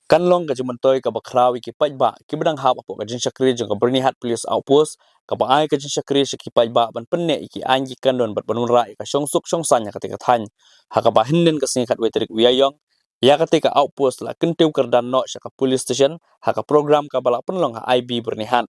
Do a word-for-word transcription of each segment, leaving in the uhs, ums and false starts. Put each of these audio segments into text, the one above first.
Kan long ka jingmyntoi kaba khraw ïa ki paidbah kiba dang hap hapoh ka jingshakri jong ka Byrnihat Police Outpost, kaba ai ka jingshakri sha ki paidbah ban pynneh ïa ki aiñ ki kandon bad ban wanrah ïa ka shongsuk shongsaiñ ha katei ka thaiñ. Ha kaba hynnin ka sngi khatwei tarik u Ïaïong, ïa katei ka outpost la kyntiew kyrdan noh sha ka police station ha ka program kaba la pynlong ha I B Byrnihat.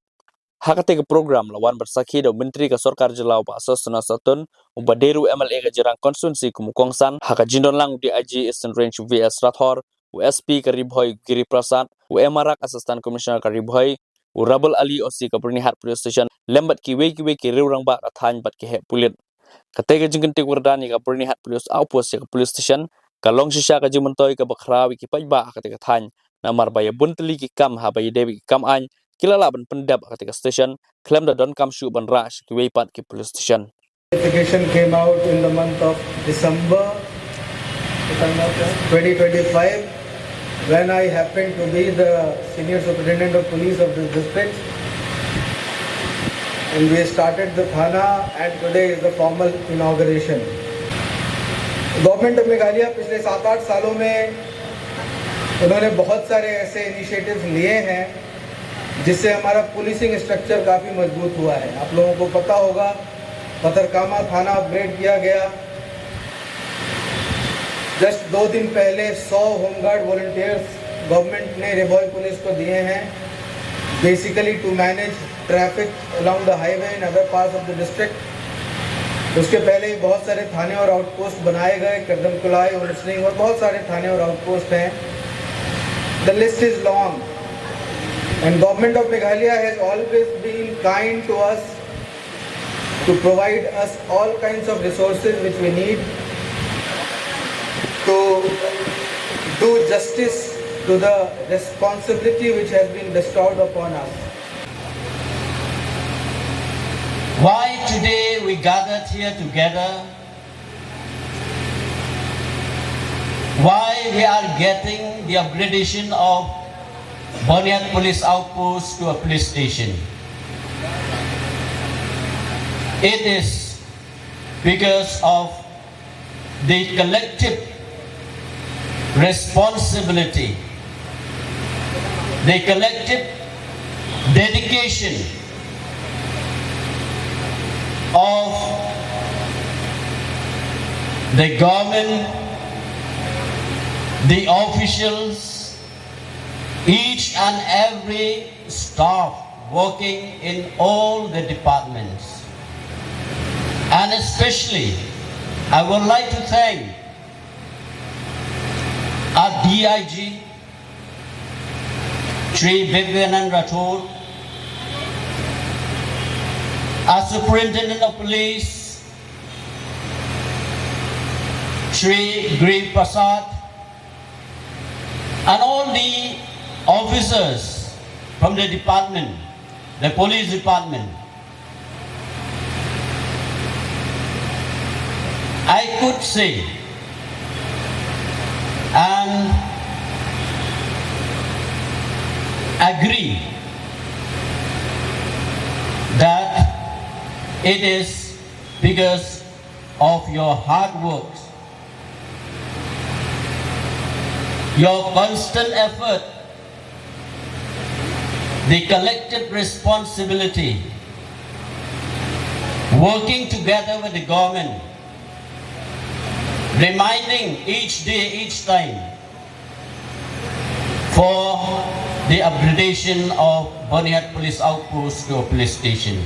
Ha katei ka program la wan ban sakhi da u Myntri ka Sorkar Jylla u Bah Sosthenus Sohtun, u ba dei ruh M L A ka Jirang Constituency kum u kongsan, ha ka jingdon lang u D I G Eastern Range u V S Rathore, u S P ka Ri Bhoi u Giri Prasad, u M Arak Assistant Commissioner ka Ri Bhoi, u Rabul Ali O C ka Byrnihat Police Station, lem bad kiwei kiwei ki riew rangbah ka thaiñ bad ki heh pulit. Katei ka jingkyntiew kyrdan ïa ka Byrnihat Police Outpost ïa ka police station ka long shisha ka jingmyntoi kaba khraw ïa ki paidbah ha katei ka thaiñ, namar ba ïa bun tylli ki kam haba ïadei bad ki kam aiñ ki la lah ban pyndep ha katei ka station khlem da donkam shuh ban rah sha kiwei pat ki police station. Notification came out in the month of December twenty twenty-five, when I happened to be the Senior Superintendent of Police of this district. And we started the thana, and today is the formal inauguration. गवर्नमेंट ऑफ मेघालय पिछले सात आठ सालों में उन्होंने बहुत सारे ऐसे इनिशिएटिव्स लिए हैं, जिससे हमारा पुलिसिंग स्ट्रक्चर काफ़ी मजबूत हुआ है। आप लोगों को पता होगा, पथरकामा थाना अपग्रेड किया गया। जस्ट दो दिन पहले सौ होमगार्ड वॉलंटियर्स गवर्नमेंट ने री भोई पुलिस को दिए हैं, basically to manage traffic along the highway and other parts of the district. उसके पहले भी बहुत सारे थाने और आउटपोस्ट बनाए गए, कर्दम कुलाई, उनसनिंग और बहुत सारे थाने और आउटपोस्ट हैं। The list is long. And Government of Meghalaya has always been kind to us, to provide us all kinds of resources which we need to do justice to the responsibility which has been bestowed upon us. Why today we gathered here together? Why we are getting the upgradation of Byrnihat Police Outpost to a police station? It is because of the collective responsibility, the collective dedication of the government, the officials, each and every staff working in all the departments. And especially, I would like to thank our D I G, Shri Vivian Rathore, our Superintendent of Police, Shri Giri Prasad, and all the officers from the department, the police department, I could say and agree that it is because of your hard work, your constant effort, the collective responsibility, working together with the government, reminding each day, each time for the upgradation of Byrnihat Police Outpost to a police station.